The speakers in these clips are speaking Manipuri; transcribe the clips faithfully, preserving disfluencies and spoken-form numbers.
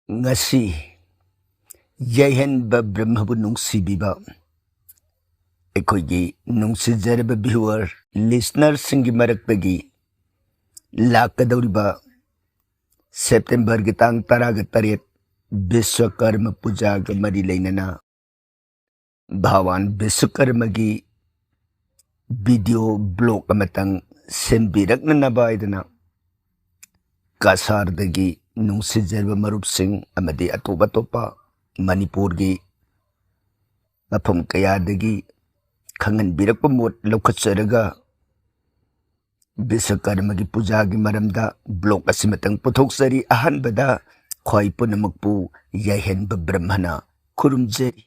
ꯉꯁꯤ ꯌꯥꯏꯍꯟꯕ ꯕ꯭ꯔꯍ꯭ꯃꯕꯨ ꯅꯨꯡꯁꯤꯕꯤꯕ ꯑꯩꯈꯣꯏꯒꯤ ꯅꯨꯡꯁꯤꯖꯔꯕ viewer, listenerꯁꯤꯡꯒꯤ ꯃꯔꯛꯇꯒꯤ ꯂꯥꯛꯀꯗꯧꯔꯤꯕ Septemberꯒꯤ ꯇꯥꯡ ꯇꯔꯥꯒ ꯇꯔꯦꯠ ꯕꯤꯁ꯭ꯋꯀꯔꯃ ꯄꯨꯖꯥꯒ ꯃꯔꯤ ꯂꯩꯅꯅ ꯚꯒꯋꯥꯟ ꯕꯤꯁ꯭ꯋꯀꯔꯃꯒꯤ video blog ꯑꯃꯇꯪ ꯁꯦꯝꯕꯤꯔꯛꯅꯅꯕ ꯍꯥꯏꯗꯅ ꯀꯁꯥꯔꯗꯒꯤ ꯅꯨꯡꯁꯤꯖꯔꯕ ꯃꯔꯨꯞꯁꯤꯡ ꯑꯃꯗꯤ ꯑꯇꯣꯞ ꯑꯇꯣꯞꯄ ꯃꯅꯤꯄꯨꯔꯒꯤ ꯃꯐꯝ ꯀꯌꯥꯗꯒꯤ ꯈꯪꯍꯟꯕꯤꯔꯛꯄ ꯃꯣꯠ ꯂꯧꯈꯠꯆꯔꯒ ꯕꯤꯁ꯭ꯋꯀꯔꯃꯒꯤ ꯄꯨꯖꯥꯒꯤ ꯃꯔꯝꯗ blog ꯑꯁꯤꯃꯇꯪ ꯄꯨꯊꯣꯛꯆꯔꯤ꯫ ꯑꯍꯥꯟꯕꯗ ꯈ꯭ꯋꯥꯏ ꯄꯨꯝꯅꯃꯛꯄꯨ ꯌꯥꯏꯍꯟꯕ ꯕ꯭ꯔꯍ꯭ꯃꯅ ꯈꯨꯔꯨꯝꯖꯔꯤ꯫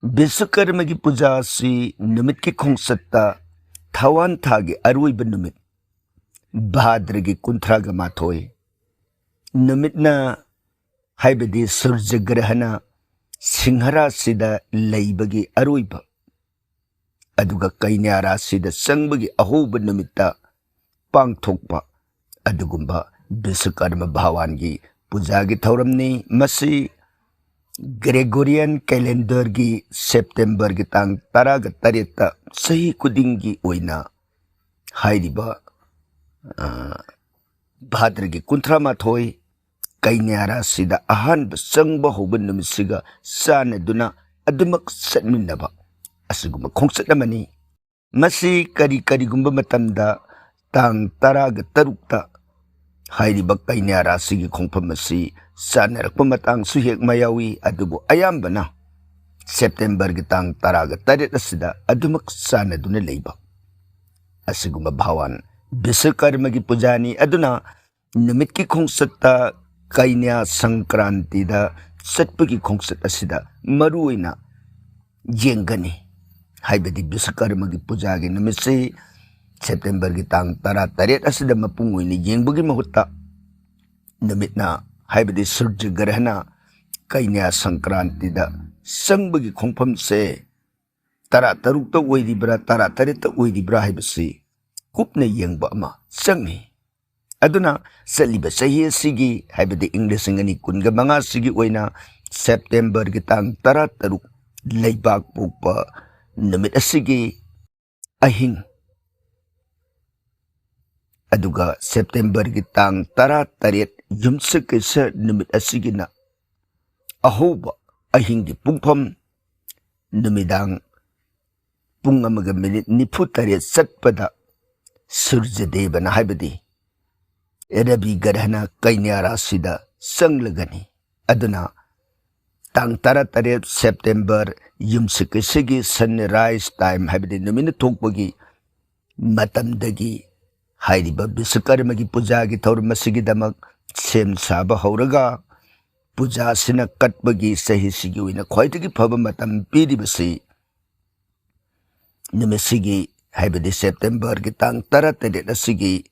ꯕꯤꯁ꯭ꯋꯀꯔꯃꯒꯤ ꯄꯨꯖꯥ ꯑꯁꯤ ꯅꯨꯃꯤꯠꯀꯤ ꯈꯣꯡꯆꯠꯇ ꯊꯋꯥꯟ ꯊꯥꯒꯤ ꯑꯔꯣꯏꯕ ꯅꯨꯃꯤꯠ ꯚꯥꯗ꯭ꯔꯒꯤ ꯀꯨꯟꯊ꯭ꯔꯥꯒ ꯃꯥꯊꯣꯏ ꯅꯨꯃꯤꯠꯅ, ꯍꯥꯏꯕꯗꯤ ꯁꯨꯔꯖ ꯒ꯭ꯔꯍꯅ ꯁꯤꯡꯍ ꯔꯥꯁꯤꯗ ꯂꯩꯕꯒꯤ ꯑꯔꯣꯏꯕ, ꯑꯗꯨꯒ ꯀꯩꯅ꯭ꯌꯥ ꯔꯥꯁꯤꯗ ꯆꯪꯕꯒꯤ ꯑꯍꯧꯕ ꯅꯨꯃꯤꯠꯇ ꯄꯥꯡꯊꯣꯛꯄ ꯑꯗꯨꯒꯨꯝꯕ ꯕꯤꯁ꯭ꯋꯀꯔꯃ ꯚꯒꯋꯥꯟꯒꯤ ꯄꯨꯖꯥꯒꯤ ꯊꯧꯔꯝꯅꯤ꯫ ꯃꯁꯤ Gregorian calendarꯒꯤ Septemberꯒꯤ ꯇꯥꯡ ꯇꯔꯥꯒ ꯇꯔꯦꯠꯇ ꯆꯍꯤ ꯈꯨꯗꯤꯡꯒꯤ ꯑꯣꯏꯅ ꯍꯥꯏꯔꯤꯕ, ꯑ, ꯚꯥꯗ꯭ꯔꯒꯤ ꯀꯨꯟꯊ꯭ꯔꯥ ꯃꯥꯊꯣꯏ ꯀꯩꯅ꯭ꯌꯥ ꯔꯥꯁꯤꯗ ꯑꯍꯥꯟꯕ ꯆꯪꯕ ꯍꯧꯕ ꯅꯨꯃꯤꯠꯁꯤꯒ ꯆꯥꯟꯅꯗꯨꯅ ꯑꯗꯨꯃꯛ ꯆꯠꯃꯤꯟꯅꯕ ꯑꯁꯤꯒꯨꯝꯕ ꯈꯣꯡꯆꯠ ꯑꯃꯅꯤ꯫ ꯃꯁꯤ ꯀꯔꯤ ꯀꯔꯤꯒꯨꯝꯕ ꯃꯇꯝꯗ ꯇꯥꯡ ꯇꯔꯥꯒ ꯇꯔꯨꯛꯇ ꯍꯥꯏꯔꯤꯕ ꯀꯩꯅ꯭ꯌꯥ ꯔꯥꯁꯤꯒꯤ ꯈꯣꯡꯐꯝ ꯑꯁꯤ ꯆꯥꯟꯅꯔꯛꯄ ꯃꯇꯥꯡꯁꯨ ꯍꯦꯛ ꯃꯥꯌꯥꯎꯏ, ꯑꯗꯨꯕꯨ ꯑꯌꯥꯝꯕꯅ Septemberꯒꯤ ꯇꯥꯡ ꯇꯔꯥꯒ ꯇꯔꯦꯠ ꯑꯁꯤꯗ ꯑꯗꯨꯃꯛ ꯆꯥꯟꯅꯗꯨꯅ ꯂꯩꯕ ꯑꯁꯤꯒꯨꯝꯕ ꯚꯒꯋꯥꯟ ꯕꯤꯁ꯭ꯋꯀꯔꯃꯒꯤ ꯄꯨꯖꯥꯅꯤ꯫ ꯑꯗꯨꯅ ꯅꯨꯃꯤꯠꯀꯤ ꯈꯣꯡꯆꯠꯇ ꯀꯩꯅ꯭ꯌꯥ ꯁꯪꯀ꯭ꯔꯥꯟꯇꯤꯗ ꯆꯠꯄꯒꯤ ꯈꯣꯡꯆꯠ ꯑꯁꯤꯗ ꯃꯔꯨ ꯑꯣꯏꯅ ꯌꯦꯡꯒꯅꯤ꯫ ꯍꯥꯏꯕꯗꯤ ꯕꯤꯁ꯭ꯋꯀꯔꯃꯒꯤ ꯄꯨꯖꯥꯒꯤ ꯅꯨꯃꯤꯠꯁꯤ Septemberꯒꯤ ꯇꯥꯡ ꯇꯔꯥ ꯇꯔꯦꯠ ꯑꯁꯤꯗ ꯃꯄꯨꯡ ꯑꯣꯏꯅ ꯌꯦꯡꯕꯒꯤ ꯃꯍꯨꯠꯇ ꯅꯨꯃꯤꯠꯅ, ꯍꯥꯏꯕꯗꯤ ꯁꯨꯔꯖ ꯒ꯭ꯔꯍꯅ ꯀꯩꯅ꯭ꯌꯥ ꯁꯪꯀ꯭ꯔꯥꯟꯇꯤꯗ ꯆꯪꯕꯒꯤ ꯈꯣꯡꯐꯝꯁꯦ ꯇꯔꯥ ꯇꯔꯨꯛꯇ ꯑꯣꯏꯔꯤꯕ꯭ꯔꯥ, ꯇꯔꯥ ꯇꯔꯦꯠꯇ ꯑꯣꯏꯔꯤꯕ꯭ꯔꯥ ꯍꯥꯏꯕꯁꯤ ꯀꯨꯞꯅ ꯌꯦꯡꯕ ꯑꯃ ꯆꯪꯏ꯫ ꯑꯗꯨꯅ ꯆꯠꯂꯤꯕ ꯆꯍꯤ ꯑꯁꯤꯒꯤ, ꯍꯥꯏꯕꯗꯤ ꯏꯪ ꯂꯤꯁꯤꯡ ꯑꯅꯤ ꯀꯨꯟꯒ ꯃꯉꯥꯁꯤꯒꯤ ꯑꯣꯏꯅ ꯁꯦꯞꯇꯦꯝꯕꯔꯒꯤ ꯇꯥꯡ ꯇꯔꯥ ꯇꯔꯨꯛ ꯂꯩꯕꯥꯛ ꯄꯣꯛꯄ ꯅꯨꯃꯤꯠ ꯑꯁꯤꯒꯤ ꯑꯍꯤꯡ, ꯑꯗꯨꯒ ꯁꯦꯞꯇꯦꯝꯕꯔꯒꯤ ꯇꯥꯡ ꯇꯔꯥ ꯇꯔꯦꯠ ꯌꯨꯝꯁꯀꯩꯁ ꯅꯨꯃꯤꯠ ꯑꯁꯤꯒꯤꯅ ꯑꯍꯧꯕ ꯑꯍꯤꯡꯒꯤ ꯄꯨꯡꯐꯝ, ꯅꯨꯃꯤꯗꯥꯡ ꯄꯨꯡ ꯑꯃꯒ ꯃꯤꯅꯤꯠ ꯅꯤꯐꯨ ꯇꯔꯦꯠ ꯆꯠꯄꯗ ꯁꯨꯔꯖꯗꯦꯕꯅ, ꯍꯥꯏꯕꯗꯤ ꯔꯕꯤ ꯒ꯭ꯔꯍꯅ ꯀꯩꯅ꯭ꯌꯥ ꯔꯥꯁꯤꯗ ꯆꯪꯂꯒꯅꯤ꯫ ꯑꯗꯨꯅ ꯇꯥꯡ ꯇꯔꯥ ꯇꯔꯦꯠ ꯁꯦꯞꯇꯦꯝꯕꯔ ꯌꯨꯝꯁꯀꯩꯁꯒꯤ ꯁꯟꯔꯥꯏꯁ ꯇꯥꯏꯝ, ꯍꯥꯏꯕꯗꯤ ꯅꯨꯃꯤꯠꯅ ꯊꯣꯛꯄꯒꯤ ꯃꯇꯝꯗꯒꯤ ꯍꯥꯏꯔꯤꯕ ꯕꯤꯁꯀꯔꯃꯒꯤ ꯄꯨꯖꯥꯒꯤ ꯊꯧꯔꯝ ꯑꯁꯤꯒꯤꯗꯃꯛ ꯁꯦꯝ ꯁꯥꯕ ꯍꯧꯔꯒ, ꯄꯨꯖꯥ ꯑꯁꯤꯅ ꯀꯠꯄꯒꯤ ꯆꯍꯤꯁꯤꯒꯤ ꯑꯣꯏꯅ ꯈ꯭ꯋꯥꯏꯗꯒꯤ ꯐꯕ ꯃꯇꯝ ꯄꯤꯔꯤꯕꯁꯤ ꯅꯨꯃꯤꯠꯁꯤꯒꯤ, ꯍꯥꯏꯕꯗꯤ ꯁꯦꯞꯇꯦꯝꯕꯔꯒꯤ ꯇꯥꯡ ꯇꯔꯥ ꯇꯔꯦꯠ ꯑꯁꯤꯒꯤ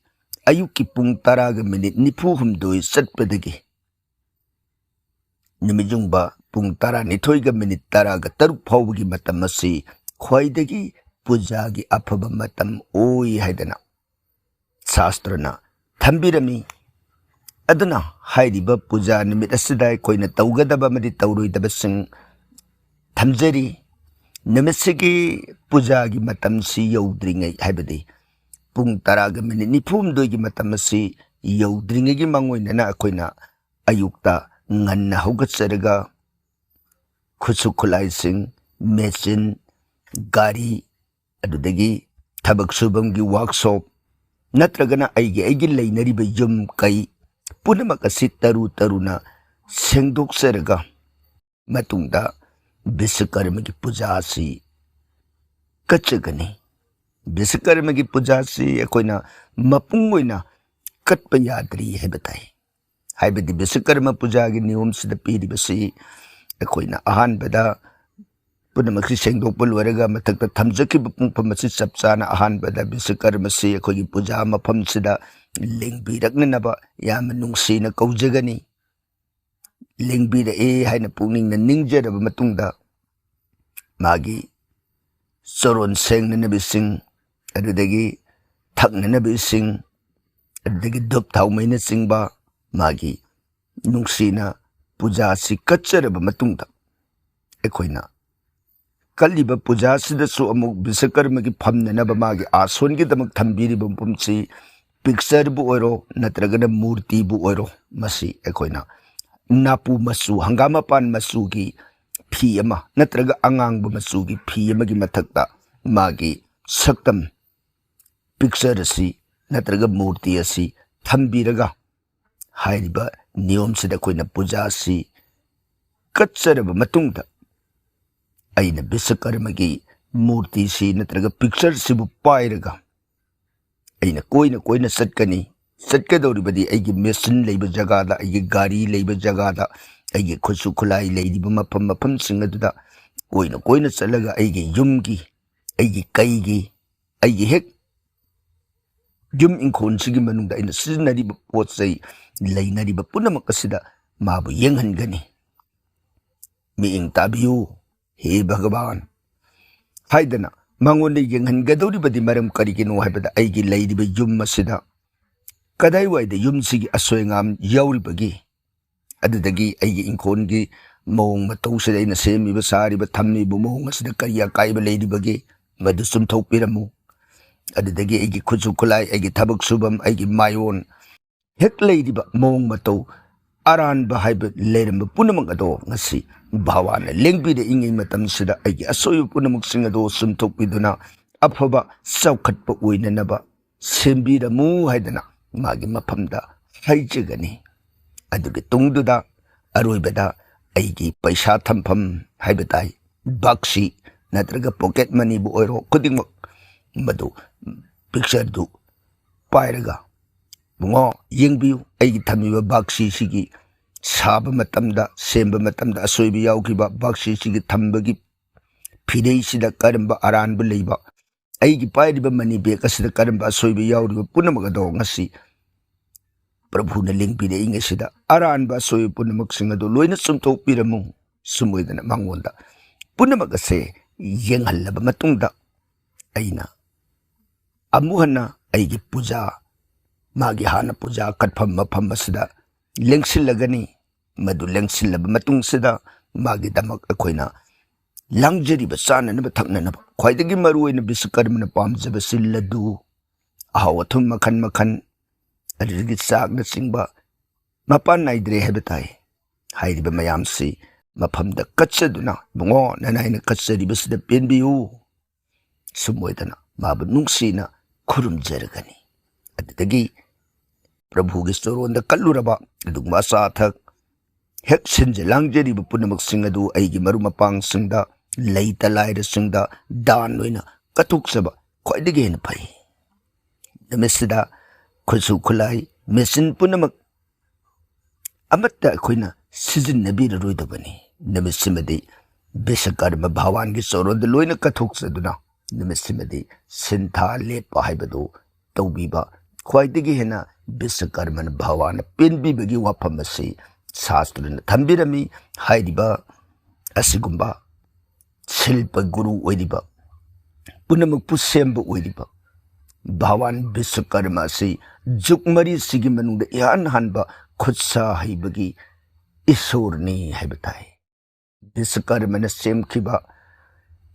ꯑꯌꯨꯛꯀꯤ ꯄꯨꯡ ꯇꯔꯥꯒ ꯃꯤꯅꯤꯠ ꯅꯤꯐꯨ ꯍꯨꯝꯗꯣꯏ ꯆꯠꯄꯗꯒꯤ ꯅꯨꯃꯤꯠ ꯌꯨꯡꯕ ꯄꯨꯡ ꯇꯔꯥꯅꯤꯊꯣꯏꯒ ꯃꯤꯅꯤꯠ ꯇꯔꯥꯒ ꯇꯔꯨꯛ ꯐꯥꯎꯕꯒꯤ ꯃꯇꯝ ꯑꯁꯤ ꯈ꯭ꯋꯥꯏꯗꯒꯤ ꯄꯨꯖꯥꯒꯤ ꯑꯐꯕ ꯃꯇꯝ ꯑꯣꯏ ꯍꯥꯏꯗꯅ ꯁꯥꯁꯇ꯭ꯔꯅ ꯊꯝꯕꯤꯔꯝꯃꯤ꯫ ꯑꯗꯨꯅ ꯍꯥꯏꯔꯤꯕ ꯄꯨꯖꯥ ꯅꯨꯃꯤꯠ ꯑꯁꯤꯗ ꯑꯩꯈꯣꯏꯅ ꯇꯧꯒꯗꯕ ꯑꯃꯗꯤ ꯇꯧꯔꯣꯏꯗꯕꯁꯤꯡ ꯊꯝꯖꯔꯤ꯫ ꯅꯨꯃꯤꯠꯁꯤꯒꯤ ꯄꯨꯖꯥꯒꯤ ꯃꯇꯝꯁꯤ ꯌꯧꯗ꯭ꯔꯤꯉꯩ, ꯍꯥꯏꯕꯗꯤ ꯄꯨꯡ ꯇꯔꯥꯒ ꯃꯤꯅꯤꯠ ꯅꯤꯐꯨ ꯍꯨꯝꯗꯣꯏꯒꯤ ꯃꯇꯝ ꯑꯁꯤ ꯌꯧꯗ꯭ꯔꯤꯉꯩꯒꯤ ꯃꯥꯡꯑꯣꯏꯅꯅ ꯑꯩꯈꯣꯏꯅ ꯑꯌꯨꯛꯇ ꯉꯟꯅ ꯍꯧꯒꯠꯆꯔꯒ ꯈꯨꯠꯁꯨ ꯈꯨꯠꯂꯥꯏꯁꯤꯡ, ꯃꯦꯆꯤꯟ, ꯒꯥꯔꯤ, ꯑꯗꯨꯗꯒꯤ ꯊꯕꯛ ꯁꯨꯐꯝꯒꯤ ꯋꯥꯔꯛꯁꯣꯞ, ꯅꯠꯇ꯭ꯔꯒꯅ ꯑꯩꯒꯤ, ꯑꯩꯒꯤ ꯂꯩꯅꯔꯤꯕ ꯌꯨꯝ ꯀꯩ ꯄꯨꯝꯅꯃꯛ ꯑꯁꯤ ꯇꯔꯨ ꯇꯔꯨꯅ ꯁꯦꯡꯗꯣꯛꯆꯔꯒ ꯃꯇꯨꯡꯗ ꯕꯤꯁꯀꯔꯃꯒꯤ ꯄꯨꯖꯥ ꯑꯁꯤ ꯀꯠꯆꯒꯅꯤ꯫ ꯕꯤꯁꯀꯔꯃꯒꯤ ꯄꯨꯖꯥ ꯑꯁꯤ ꯑꯩꯈꯣꯏꯅ ꯃꯄꯨꯡ ꯑꯣꯏꯅ ꯀꯠꯄ ꯌꯥꯗ꯭ꯔꯤ ꯍꯥꯏꯕ ꯇꯥꯏ꯫ ꯍꯥꯏꯕꯗꯤ ꯕꯤꯁꯀꯔꯃ ꯄꯨꯖꯥꯒꯤ ꯅꯤꯌꯣꯝꯁꯤꯗ ꯄꯤꯔꯤꯕꯁꯤ ꯑꯩꯈꯣꯏꯅ ꯑꯍꯥꯟꯕꯗ ꯄꯨꯝꯅꯃꯛꯁꯤ ꯁꯦꯡꯗꯣꯛꯄ ꯂꯣꯏꯔꯒ ꯃꯊꯛꯇ ꯊꯝꯖꯈꯤꯕ ꯄꯨꯡꯐꯝ ꯑꯁꯤ ꯆꯞ ꯆꯥꯅ ꯑꯍꯥꯟꯕꯗ ꯕꯤꯁꯀꯔꯃꯁꯤ ꯑꯩꯈꯣꯏꯒꯤ ꯄꯨꯖꯥ ꯃꯐꯝꯁꯤꯗ ꯂꯦꯡꯕꯤꯔꯛꯅꯅꯕ ꯌꯥꯝꯅ ꯅꯨꯡꯁꯤꯅ ꯀꯧꯖꯒꯅꯤ꯫ ꯂꯦꯡꯕꯤꯔꯛꯑꯦ ꯍꯥꯏꯅ ꯄꯨꯛꯅꯤꯡꯅ ꯅꯤꯡꯖꯔꯕ ꯃꯇꯨꯡꯗ ꯃꯥꯒꯤ ꯆꯣꯔꯣꯟ ꯁꯦꯡꯅꯅꯕ ꯏꯁꯤꯡ, ꯑꯗꯨꯗꯒꯤ ꯊꯛꯅꯅꯕ ꯏꯁꯤꯡ, ꯑꯗꯨꯗꯒꯤ ꯙꯨꯞ ꯊꯥꯎꯃꯩꯅꯆꯤꯡꯕ ꯃꯥꯒꯤ ꯅꯨꯡꯁꯤꯅ ꯄꯨꯖꯥꯁꯤ ꯀꯠꯆꯔꯕ ꯃꯇꯨꯡꯗ, ꯑꯩꯈꯣꯏꯅ ꯀꯠꯂꯤꯕ ꯄꯨꯖꯥꯁꯤꯗꯁꯨ ꯑꯃꯨꯛ ꯕꯤꯁꯀꯔꯃꯒꯤ ꯐꯝꯅꯅꯕ ꯃꯥꯒꯤ ꯑꯥꯁꯣꯟꯒꯤꯗꯃꯛ ꯊꯝꯕꯤꯔꯤꯕ ꯃꯐꯝꯁꯤ ꯄꯤꯛꯆꯔꯕꯨ ꯑꯣꯏꯔꯣ ꯅꯠꯇ꯭ꯔꯒꯅ ꯃꯨꯔꯇꯤꯕꯨ ꯑꯣꯏꯔꯣ, ꯃꯁꯤ ꯑꯩꯈꯣꯏꯅ ꯅꯥꯄꯨ ꯃꯆꯨ, ꯍꯪꯒꯥꯝ ꯃꯄꯥꯟ ꯃꯆꯨꯒꯤ ꯐꯤ ꯑꯃ ꯅꯠꯇ꯭ꯔꯒ ꯑꯉꯥꯡꯕ ꯃꯆꯨꯒꯤ ꯐꯤ ꯑꯃꯒꯤ ꯃꯊꯛꯇ ꯃꯥꯒꯤ ꯁꯛꯇꯝ, ꯄꯤꯛꯆꯔ ꯑꯁꯤ ꯅꯠꯇ꯭ꯔꯒ ꯃꯨꯔꯇꯤ ꯑꯁꯤ ꯊꯝꯕꯤꯔꯒ, ꯍꯥꯏꯔꯤꯕ ꯅꯤꯌꯣꯝꯁꯤꯗ ꯑꯩꯈꯣꯏꯅ ꯄꯨꯖꯥ ꯑꯁꯤ ꯀꯠꯆꯔꯕ ꯃꯇꯨꯡꯗ, ꯑꯩꯅ ꯕꯤꯁꯀꯔꯃꯒꯤ ꯃꯨꯔꯇꯤꯁꯤ ꯅꯠꯇ꯭ꯔꯒ ꯄꯤꯛꯆꯔꯁꯤꯕꯨ ꯄꯥꯏꯔꯒ ꯑꯩꯅ ꯀꯣꯏꯅ ꯀꯣꯏꯅ ꯆꯠꯀꯅꯤ꯫ ꯆꯠꯀꯗꯧꯔꯤꯕꯗꯤ ꯑꯩꯒꯤ ꯃꯦꯆꯤꯟ ꯂꯩꯕ ꯖꯒꯥꯗ, ꯑꯩꯒꯤ ꯒꯥꯔꯤ ꯂꯩꯕ ꯖꯒꯥꯗ, ꯑꯩꯒꯤ ꯈꯨꯠꯁꯨ ꯈꯨꯠꯂꯥꯏ ꯂꯩꯔꯤꯕ ꯃꯐꯝ ꯃꯐꯝꯁꯤꯡ ꯑꯗꯨꯗ ꯀꯣꯏꯅ ꯀꯣꯏꯅ ꯆꯠꯂꯒ ꯑꯩꯒꯤ ꯌꯨꯝꯒꯤ, ꯑꯩꯒꯤ ꯀꯩꯒꯤ, ꯑꯩꯒꯤ ꯍꯦꯛ ꯌꯨꯝ ꯏꯪꯈꯣꯜꯁꯤꯒꯤ ꯃꯅꯨꯡꯗ ꯑꯩꯅ ꯁꯤꯖꯤꯟꯅꯔꯤꯕ ꯄꯣꯠ ꯆꯩ, ꯂꯩꯅꯔꯤꯕ ꯄꯨꯝꯅꯃꯛ ꯑꯁꯤꯗ ꯃꯥꯕꯨ ꯌꯦꯡꯍꯟꯒꯅꯤ꯫ "ꯃꯤꯠꯌꯦꯡ ꯇꯥꯕꯤꯌꯨ, ꯍꯦ ꯚꯒꯕꯥꯟ" ꯍꯥꯏꯗꯅ ꯃꯉꯣꯟꯗ ꯌꯦꯡꯍꯟꯒꯗꯧꯔꯤꯕꯗꯤ ꯃꯔꯝ ꯀꯔꯤꯒꯤꯅꯣ ꯍꯥꯏꯕꯗ, ꯑꯩꯒꯤ ꯂꯩꯔꯤꯕ ꯌꯨꯝ ꯑꯁꯤꯗ ꯀꯗꯥꯏꯋꯥꯏꯗ ꯌꯨꯝꯁꯤꯒꯤ ꯑꯁꯣꯏ ꯑꯉꯥꯝ ꯌꯥꯎꯔꯤꯕꯒꯦ, ꯑꯗꯨꯗꯒꯤ ꯑꯩꯒꯤ ꯏꯪꯈꯣꯜꯒꯤ ꯃꯑꯣꯡ ꯃꯇꯧꯁꯤꯗ, ꯑꯩꯅ ꯁꯦꯝꯃꯤꯕ, ꯁꯥꯔꯤꯕ, ꯊꯝꯃꯤꯕ ꯃꯑꯣꯡ ꯑꯁꯤꯗ ꯀꯔꯤ ꯑꯀꯥꯏꯕ ꯂꯩꯔꯤꯕꯒꯦ, ꯃꯗꯨ ꯆꯨꯝꯊꯣꯛꯄꯤꯔꯝꯃꯨ꯫ ꯑꯗꯨꯗꯒꯤ ꯑꯩꯒꯤ ꯈꯨꯠꯁꯨ ꯈꯨꯠꯂꯥꯏ, ꯑꯩꯒꯤ ꯊꯕꯛ ꯁꯨꯐꯝ, ꯑꯩꯒꯤ ꯃꯥꯏꯑꯣꯟ, ꯍꯦꯛ ꯂꯩꯔꯤꯕ ꯃꯑꯣꯡ ꯃꯇꯧ, ꯑꯔꯥꯟꯕ ꯍꯥꯏꯕ ꯂꯩꯔꯝꯕ ꯄꯨꯝꯅꯃꯛ ꯑꯗꯣ ꯉꯁꯤ ꯚꯒꯕꯥꯟꯅ ꯂꯦꯡꯕꯤꯔꯛꯏꯉꯩ ꯃꯇꯝꯁꯤꯗ ꯑꯩꯒꯤ ꯑꯁꯣꯏꯕ ꯄꯨꯝꯅꯃꯛꯁꯤꯡ ꯑꯗꯣ ꯆꯨꯝꯊꯣꯛꯄꯤꯗꯨꯅ ꯑꯐꯕ ꯆꯥꯎꯈꯠꯄ ꯑꯣꯏꯅꯅꯕ ꯁꯦꯝꯕꯤꯔꯝꯃꯨ ꯍꯥꯏꯗꯅ ꯃꯥꯒꯤ ꯃꯐꯝꯗ ꯍꯥꯏꯖꯒꯅꯤ꯫ ꯑꯗꯨꯒꯤ ꯇꯨꯡꯗꯨꯗ ꯑꯔꯣꯏꯕꯗ ꯑꯩꯒꯤ ꯄꯩꯁꯥ ꯊꯝꯐꯝ ꯍꯥꯏꯕ ꯇꯥꯏ, ꯕꯥꯛꯁꯤ ꯅꯠꯇ꯭ꯔꯒ ꯄꯣꯀꯦꯠ ꯃꯅꯤꯕꯨ ꯑꯣꯏꯔꯣ, ꯈꯨꯗꯤꯡꯃꯛ ꯃꯗꯨ ꯄꯤꯛꯆꯔꯗꯨ ꯄꯥꯏꯔꯒ, "ꯏꯕꯨꯡꯉꯣ, ꯌꯦꯡꯕꯤꯌꯨ, ꯑꯩꯒꯤ ꯊꯝꯃꯤꯕ ꯕꯥꯛꯁꯤꯁꯤꯒꯤ ꯁꯥꯕ ꯃꯇꯝꯗ, ꯁꯦꯝꯕ ꯃꯇꯝꯗ ꯑꯁꯣꯏꯕ ꯌꯥꯎꯈꯤꯕ, ꯕꯥꯛꯁꯤꯁꯤꯒꯤ ꯊꯝꯕꯒꯤ ꯐꯤꯔꯩꯁꯤꯗ ꯀꯔꯝꯕ ꯑꯔꯥꯟꯕ ꯂꯩꯕ, ꯑꯩꯒꯤ ꯄꯥꯏꯔꯤꯕ ꯃꯅꯤ ꯕꯦꯒ ꯑꯁꯤꯗ ꯀꯔꯝꯕ ꯑꯁꯣꯏꯕ ꯌꯥꯎꯔꯤꯕ ꯄꯨꯝꯅꯃꯛ ꯑꯗꯣ ꯉꯁꯤ ꯄ꯭ꯔꯚꯨꯅ ꯂꯦꯡꯕꯤꯔꯛꯏꯉꯩꯁꯤꯗ ꯑꯔꯥꯟꯕ ꯑꯁꯣꯏꯕ ꯄꯨꯝꯅꯃꯛꯁꯤꯡ ꯑꯗꯨ ꯂꯣꯏꯅ ꯆꯨꯝꯊꯣꯛꯄꯤꯔꯝꯃꯨ" ꯁꯨꯝ ꯑꯣꯏꯗꯅ ꯃꯉꯣꯟꯗ ꯄꯨꯝꯅꯃꯛ ꯑꯁꯦ ꯌꯦꯡꯍꯜꯂꯕ ꯃꯇꯨꯡꯗ, ꯑꯩꯅ ꯑꯃꯨꯛ ꯍꯟꯅ ꯑꯩꯒꯤ ꯄꯨꯖꯥ ꯃꯥꯒꯤ ꯍꯥꯟꯅ ꯄꯨꯖꯥ ꯀꯠꯐꯝ ꯃꯐꯝ ꯑꯁꯤꯗ ꯂꯦꯡꯁꯤꯜꯂꯒꯅꯤ꯫ ꯃꯗꯨ ꯂꯦꯡꯁꯤꯜꯂꯕ ꯃꯇꯨꯡꯁꯤꯗ ꯃꯥꯒꯤꯗꯃꯛ ꯑꯩꯈꯣꯏꯅ ꯂꯥꯡꯖꯔꯤꯕ ꯆꯥꯅꯅꯕ ꯊꯛꯅꯅꯕ ꯈ꯭ꯋꯥꯏꯗꯒꯤ ꯃꯔꯨꯑꯣꯏꯅ ꯕꯤꯁꯀꯔꯃꯅ ꯄꯥꯝꯖꯕꯁꯤ ꯂꯗꯨ, ꯑꯍꯥꯎ ꯑꯊꯨꯝ ꯃꯈꯜ ꯃꯈꯜ, ꯑꯗꯨꯗꯒꯤ ꯆꯥꯛꯅꯆꯤꯡꯕ ꯃꯄꯥꯟ ꯅꯥꯏꯗ꯭ꯔꯦ ꯍꯥꯏꯕ ꯇꯥꯏ꯫ ꯍꯥꯏꯔꯤꯕ ꯃꯌꯥꯝꯁꯤ ꯃꯐꯝꯗ ꯀꯠꯆꯗꯨꯅ, "ꯏꯕꯨꯡꯉꯣ, ꯅꯅꯥꯏꯅ ꯀꯠꯆꯔꯤꯕꯁꯤꯗ ꯄꯦꯟꯕꯤꯌꯨ" ꯁꯨꯝ ꯑꯣꯏꯗꯅ ꯃꯥꯕꯨ ꯅꯨꯡꯁꯤꯅ ꯈꯨꯔꯨꯝꯖꯔꯒꯅꯤ꯫ ꯑꯗꯨꯗꯒꯤ ꯄ꯭ꯔꯚꯨꯒꯤ ꯆꯣꯔꯣꯟꯗ ꯀꯠꯂꯨꯔꯕ ꯑꯗꯨꯒꯨꯝꯕ ꯑꯆꯥ ꯑꯊꯛ, ꯍꯦꯛ ꯁꯤꯟꯖ ꯂꯥꯡꯖꯔꯤꯕ ꯄꯨꯝꯅꯃꯛꯁꯤꯡ ꯑꯗꯨ ꯑꯩꯒꯤ ꯃꯔꯨꯞ ꯃꯄꯥꯡꯁꯤꯡꯗ, ꯂꯩꯇ ꯂꯥꯏꯔꯁꯤꯡꯗ ꯗꯥꯟ ꯑꯣꯏꯅ ꯀꯠꯊꯣꯛꯆꯕ ꯈ꯭ꯋꯥꯏꯗꯒꯤ ꯍꯦꯟꯅ ꯐꯩ꯫ ꯅꯨꯃꯤꯠꯁꯤꯗ ꯈꯨꯠꯁꯨ ꯈꯨꯠꯂꯥꯏ, ꯃꯦꯆꯤꯟ ꯄꯨꯝꯅꯃꯛ ꯑꯃꯠꯇ ꯑꯩꯈꯣꯏꯅ ꯁꯤꯖꯤꯟꯅꯕꯤꯔꯔꯣꯏꯗꯕꯅꯤ꯫ ꯅꯨꯃꯤꯠꯁꯤꯃꯗꯤ ꯕꯤꯁꯀꯔꯃ ꯚꯒꯋꯥꯟꯒꯤ ꯆꯣꯔꯣꯟꯗ ꯂꯣꯏꯅ ꯀꯠꯊꯣꯛꯆꯗꯨꯅ ꯅꯨꯃꯤꯠꯁꯤꯃꯗꯤ ꯁꯤꯟꯊꯥ ꯂꯦꯞꯄ ꯍꯥꯏꯕꯗꯨ ꯇꯧꯕꯤꯕ ꯈ꯭ꯋꯥꯏꯗꯒꯤ ꯍꯦꯟꯅ ꯕꯤꯁꯀꯔꯃꯅ ꯚꯒꯋꯥꯟꯅ ꯄꯦꯟꯕꯤꯕꯒꯤ ꯋꯥꯐꯝ ꯑꯁꯤ ꯁꯥꯁꯇ꯭ꯔꯅ ꯊꯝꯕꯤꯔꯝꯃꯤ꯫ ꯍꯥꯏꯔꯤꯕ ꯑꯁꯤꯒꯨꯝꯕ ꯁꯤꯜꯄ ꯒꯨꯔꯨ ꯑꯣꯏꯔꯤꯕ, ꯄꯨꯝꯅꯃꯛꯄꯨ ꯁꯦꯝꯕ ꯑꯣꯏꯔꯤꯕ ꯚꯒꯋꯥꯟ ꯕꯤꯁꯀꯔꯃ ꯑꯁꯤ ꯖꯨꯒ ꯃꯔꯤꯁꯤꯒꯤ ꯃꯅꯨꯡꯗ ꯏꯍꯥꯟ ꯍꯥꯟꯕ ꯈꯨꯠꯁꯥ ꯍꯩꯕꯒꯤ ꯏꯁꯣꯔꯅꯤ ꯍꯥꯏꯕ ꯇꯥꯏ꯫ ꯕꯤꯁꯀꯔꯃꯅ ꯁꯦꯝꯈꯤꯕ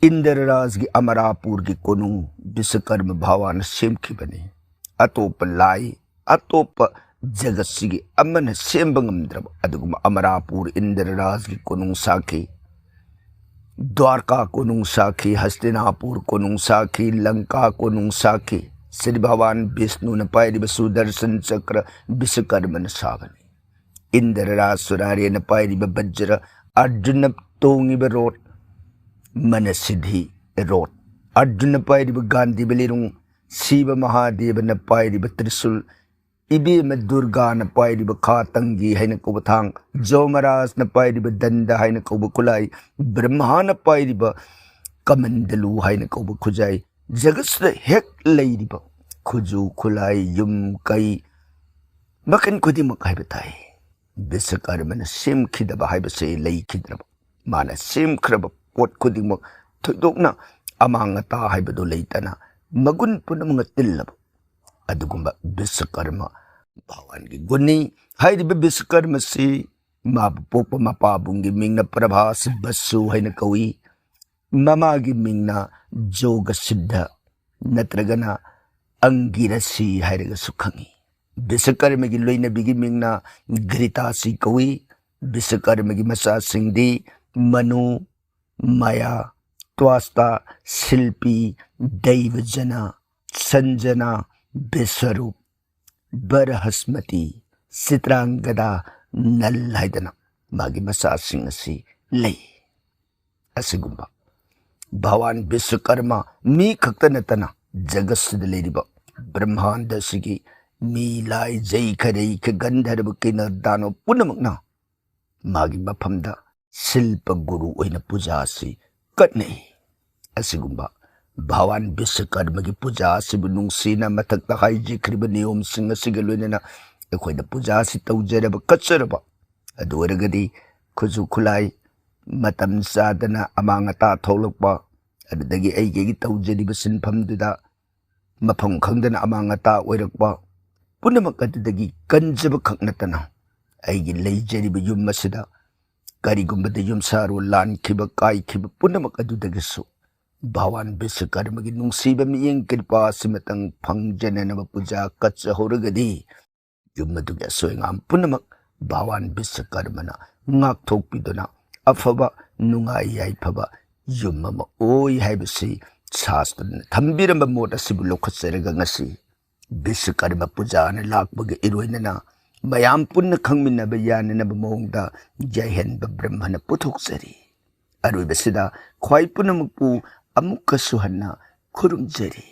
ꯏꯟꯗ꯭ꯔꯔꯥꯖꯒꯤ ꯑꯃꯔꯥꯄꯨꯔꯒꯤ ꯀꯣꯅꯨꯡ ꯕꯤꯁꯀꯔꯃ ꯚꯒꯋꯥꯟꯅ ꯁꯦꯝꯈꯤꯕꯅꯤ꯫ ꯑꯇꯣꯞꯄ ꯂꯥꯏ, ꯑꯇꯣꯞꯄ ꯖꯒꯠꯁꯤꯒꯤ ꯑꯃꯅ ꯁꯦꯝꯕ ꯉꯝꯗ꯭ꯔꯕ ꯑꯗꯨꯒꯨꯝꯕ ꯑꯃꯔꯥꯄꯨꯔ ꯏꯟꯗ꯭ꯔꯔꯥꯖꯒꯤ ꯀꯣꯅꯨꯡ ꯁꯥꯈꯤ꯫ ꯗ꯭ꯋꯥꯔꯀꯥ ꯀꯣꯅꯨꯡ ꯁꯥꯈꯤ, ꯍꯁꯇꯤꯅꯥꯄꯨꯔ ꯀꯣꯅꯨꯡ ꯁꯥꯈꯤ, ꯂꯪꯀꯥ ꯀꯣꯅꯨꯡ ꯁꯥꯈꯤ꯫ ꯁ꯭ꯔꯤ ꯚꯒꯋꯥꯟ ꯕꯤꯁꯅꯨꯅ ꯄꯥꯏꯔꯤꯕ ꯁꯨꯗꯔꯁꯟ ꯆꯀ꯭ꯔ ꯕꯤꯁꯀꯔꯃꯅ ꯁꯥꯕꯅꯤ꯫ ꯏꯟꯗ꯭ꯔꯔꯥꯖ ꯁꯨꯔꯥꯔꯦꯅ ꯄꯥꯏꯔꯤꯕ ꯕꯖ꯭ꯔ, ꯑꯔꯖꯨꯅ ꯇꯣꯡꯉꯤꯕ ꯔꯣꯠ, ꯃꯅꯁꯤꯗꯤ ꯔꯣꯠ, ꯑꯔꯖꯨꯅ ꯄꯥꯏꯔꯤꯕ ꯒꯥꯟꯙꯤꯕ ꯂꯤꯔꯨꯡ, ꯁꯤꯕ ꯃꯍꯥꯗꯦꯕꯅ ꯄꯥꯏꯔꯤꯕ ꯇ꯭ꯔꯤꯁꯨꯜ, ꯏꯕꯦꯝꯃ ꯗꯨꯔꯒꯥꯅ ꯄꯥꯏꯔꯤꯕ ꯈꯥ ꯇꯪꯒꯤ ꯍꯥꯏꯅ ꯀꯧꯕ ꯊꯥꯡ, ꯖꯣꯃꯔꯥꯖꯅ ꯄꯥꯏꯔꯤꯕ ꯗꯟꯗ ꯍꯥꯏꯅ ꯀꯧꯕ ꯈꯨꯠꯂꯥꯏ, ꯕ꯭ꯔꯍ꯭ꯃꯥꯅ ꯄꯥꯏꯔꯤꯕ ꯀꯃꯟꯗꯂꯨ ꯍꯥꯏꯅ ꯀꯧꯕ ꯈꯨꯖꯥꯏ, ꯖꯒꯠꯁꯤꯗ ꯍꯦꯛ ꯂꯩꯔꯤꯕ ꯈꯨꯖꯨ ꯈꯨꯠꯂꯥꯏ, ꯌꯨꯝ ꯀꯩ, ꯃꯈꯜ ꯈꯨꯗꯤꯡꯃꯛ ꯍꯥꯏꯕ ꯇꯥꯏ꯫ ꯕꯤꯁꯀꯔꯃꯅ ꯁꯦꯝꯈꯤꯗꯕ ꯍꯥꯏꯕꯁꯦ ꯂꯩꯈꯤꯗ꯭ꯔꯕ, ꯃꯥꯅ ꯁꯦꯝꯈ꯭ꯔꯕ ꯄꯣꯠ ꯈꯨꯗꯤꯡꯃꯛ ꯊꯣꯏꯗꯣꯛꯅ ꯑꯃꯥꯡ ꯑꯇꯥ ꯍꯥꯏꯕꯗꯨ ꯂꯩꯇꯅ ꯃꯒꯨꯟ ꯄꯨꯝꯅꯃꯛꯅ ꯇꯤꯜꯂꯕ, ꯑꯗꯨꯒꯨꯝꯕ ꯕꯤꯁꯀꯔꯃ ꯚꯒꯋꯥꯟꯒꯤ ꯒꯨꯟꯅꯤ꯫ ꯍꯥꯏꯔꯤꯕ ꯕꯤꯁꯀꯔꯃꯁꯤ ꯃꯥꯕꯨ ꯄꯣꯛꯄ ꯃꯄꯥꯕꯨꯡꯒꯤ ꯃꯤꯡꯅ ꯄ꯭ꯔꯚꯥꯁ ꯕꯁꯨ ꯍꯥꯏꯅ ꯀꯧꯏ꯫ ꯃꯃꯥꯒꯤ ꯃꯤꯡꯅ ꯖꯣꯒ ꯁꯤꯗ꯭ꯙ ꯅꯠꯇ꯭ꯔꯒꯅ ꯑꯪꯒꯤꯔꯁꯤ ꯍꯥꯏꯔꯒꯁꯨ ꯈꯪꯏ꯫ ꯕꯤꯁꯀꯔꯃꯒꯤ ꯂꯣꯏꯅꯕꯤꯒꯤ ꯃꯤꯡꯅ ꯘ꯭ꯔꯤꯇꯥꯁꯤ ꯀꯧꯏ꯫ ꯕꯤꯁꯀꯔꯃꯒꯤ ꯃꯆꯥꯁꯤꯡꯗꯤ ꯃꯅꯨ, ꯃꯌꯥ, ꯇ꯭ꯋꯥꯁꯇꯥ, ꯁꯤꯜꯄꯤ, ꯗꯩꯕꯖꯅ, ꯁꯟꯖꯅꯥ, ꯕꯤꯁ꯭ꯋꯔꯨꯞ, ꯕ꯭ꯔꯍꯁꯃꯇꯤ, ꯆꯤꯇ꯭ꯔꯥꯡꯒꯗꯥ, ꯅꯜ ꯍꯥꯏꯗꯅ ꯃꯥꯒꯤ ꯃꯆꯥꯁꯤꯡ ꯑꯁꯤ ꯂꯩ꯫ ꯑꯁꯤꯒꯨꯝꯕ ꯚꯒꯋꯥꯟ ꯕꯤꯁ꯭ꯋꯀꯔꯃ ꯃꯤ ꯈꯛꯇ ꯅꯠꯇꯅ ꯖꯒꯠꯁꯤꯗ ꯂꯩꯔꯤꯕ ꯕ꯭ꯔꯍ꯭ꯃꯥꯟꯗ ꯑꯁꯤꯒꯤ ꯃꯤ, ꯂꯥꯏ, ꯖꯩ, ꯈꯔꯩ, ꯒꯟꯙꯔꯕ, ꯀꯤꯟꯅꯔ, ꯗꯥꯅꯕ ꯄꯨꯝꯅꯃꯛꯅ ꯃꯥꯒꯤ ꯃꯐꯝꯗ ꯁꯤꯜꯄ ꯒꯨꯔꯨ ꯑꯣꯏꯅ ꯄꯨꯖꯥ ꯑꯁꯤ ꯀꯠꯅꯩ꯫ ꯑꯁꯤꯒꯨꯝꯕ ꯚꯒꯋꯥꯟ ꯕꯤꯁ꯭ꯋꯀꯔꯃꯒꯤ ꯄꯨꯖꯥ ꯑꯁꯤꯕꯨ ꯅꯨꯡꯁꯤꯅ ꯃꯊꯛꯇ ꯍꯥꯏꯖꯈ꯭ꯔꯤꯕ ꯅꯤꯌꯣꯝꯁꯤꯡ ꯑꯁꯤꯒ ꯂꯣꯏꯅꯅ ꯑꯩꯈꯣꯏꯅ ꯄꯨꯖꯥ ꯑꯁꯤ ꯇꯧꯖꯔꯕ, ꯀꯠꯆꯔꯕ ꯑꯗꯨ ꯑꯣꯏꯔꯒꯗꯤ ꯈꯨꯠꯁꯨ ꯈꯨꯠꯂꯥꯏ ꯃꯇꯝ ꯆꯥꯗꯅ ꯑꯃꯥꯡ ꯑꯇꯥ ꯊꯣꯛꯂꯛꯄ, ꯑꯗꯨꯗꯒꯤ ꯑꯩꯒꯤ ꯇꯧꯖꯔꯤꯕ ꯁꯤꯟꯐꯝꯗꯨꯗ ꯃꯐꯝ ꯈꯪꯗꯅ ꯑꯃꯥꯡ ꯑꯇꯥ ꯑꯣꯏꯔꯛꯄ, ꯄꯨꯝꯅꯃꯛ ꯑꯗꯨꯗꯒꯤ ꯀꯟꯖꯕ ꯈꯛ ꯅꯠꯇꯅ ꯑꯩꯒꯤ ꯂꯩꯖꯔꯤꯕ ꯌꯨꯝ ꯑꯁꯤꯗ ꯀꯔꯤꯒꯨꯝꯕꯗ ꯌꯨꯝꯁꯥꯔꯣꯜ ꯂꯥꯟꯈꯤꯕ, ꯀꯥꯏꯈꯤꯕ ꯄꯨꯝꯅꯃꯛ ꯑꯗꯨꯗꯒꯤꯁꯨ ꯚꯒꯋꯥꯟ ꯕꯤꯁ꯭ꯋꯀꯔꯃꯒꯤ ꯅꯨꯡꯁꯤꯕ ꯃꯤꯠꯌꯦꯡ ꯀ꯭ꯔꯤꯄꯥ ꯑꯁꯤꯃꯇꯪ ꯐꯪꯖꯅꯅꯕ ꯄꯨꯖꯥ ꯀꯠꯆꯍꯧꯔꯒꯗꯤ ꯌꯨꯝ ꯑꯗꯨꯒꯤ ꯑꯁꯣꯏ ꯑꯉꯥꯝ ꯄꯨꯝꯅꯃꯛ ꯚꯒꯋꯥꯟ ꯕꯤꯁ꯭ꯋꯀꯔꯃꯅ ꯉꯥꯛꯊꯣꯛꯄꯤꯗꯨꯅ ꯑꯐꯕ, ꯅꯨꯡꯉꯥꯏ ꯌꯥꯏꯐꯕ ꯌꯨꯝ ꯑꯃ ꯑꯣꯏ ꯍꯥꯏꯕꯁꯤ ꯁꯥꯁ꯭ꯇ꯭ꯔꯅ ꯊꯝꯕꯤꯔꯝꯕ ꯃꯣꯠ ꯑꯁꯤꯕꯨ ꯂꯧꯈꯠꯆꯔꯒ ꯉꯁꯤ ꯕꯤꯁ꯭ꯋꯀꯔꯃ ꯄꯨꯖꯥꯅ ꯂꯥꯛꯄꯒ ꯏꯔꯣꯏꯅꯅ ꯃꯌꯥꯝ ꯄꯨꯟꯅ ꯈꯪꯃꯤꯟꯅꯕ ꯌꯥꯅꯅꯕ ꯃꯑꯣꯡꯗ ꯌꯥꯏꯍꯟꯕ ꯕ꯭ꯔꯍ꯭ꯃꯅ ꯄꯨꯊꯣꯛꯆꯔꯤ꯫ ꯑꯔꯣꯏꯕꯁꯤꯗ ꯈ꯭ꯋꯥꯏ ꯄꯨꯝꯅꯃꯛꯄꯨ ꯑꯃꯨꯛꯀꯁꯨ ꯍꯟꯅ ꯈꯨꯔꯨꯝꯖꯔꯤ꯫